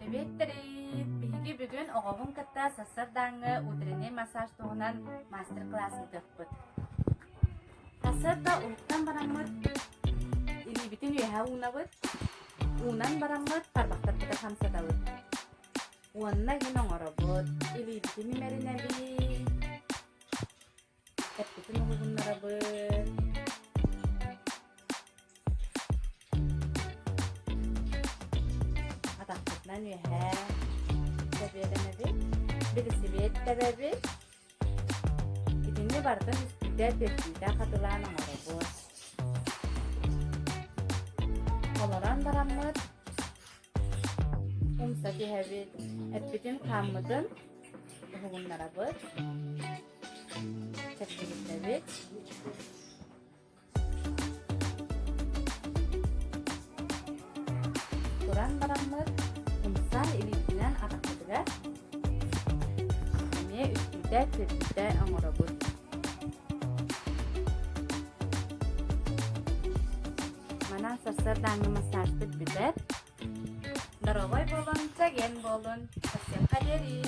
Привет, Биһиги бүгүн оҕобун кытта сарсыардааҥҥы утренний массаж туһунан мастер-класс ыытыахпыт. Сарсыарда уһуктан бараммыт илиибитин үөһэ уунабыт, уунан бараммыт тарбахтарбытын хамсатабыт. Уонна иһин оҥоробут, илиибитин имэринэбит, Эппитин уһугуннарабын. Атахпытынан үөһээ тэбиэлэнэбит. Билисибиэт тэбэбит. Итини барытын үстүүтэ, түөртүүтэ хатылаан оҥоробут. Олорон бараммыт умса түһэбит. Эппитин хааммытын уһугуннарабыт. Чэпчэкиттэбит. Туран бараммыт умсан илиитинэн атахпытыгар эмиэ үстүүтэ түөртүүтэ оҥоробут. Манан сарсыардааҥҥы массажпыт бүтэр. Доруобай буолун, чэгиэн буолун. Көрсүөххэ диэри!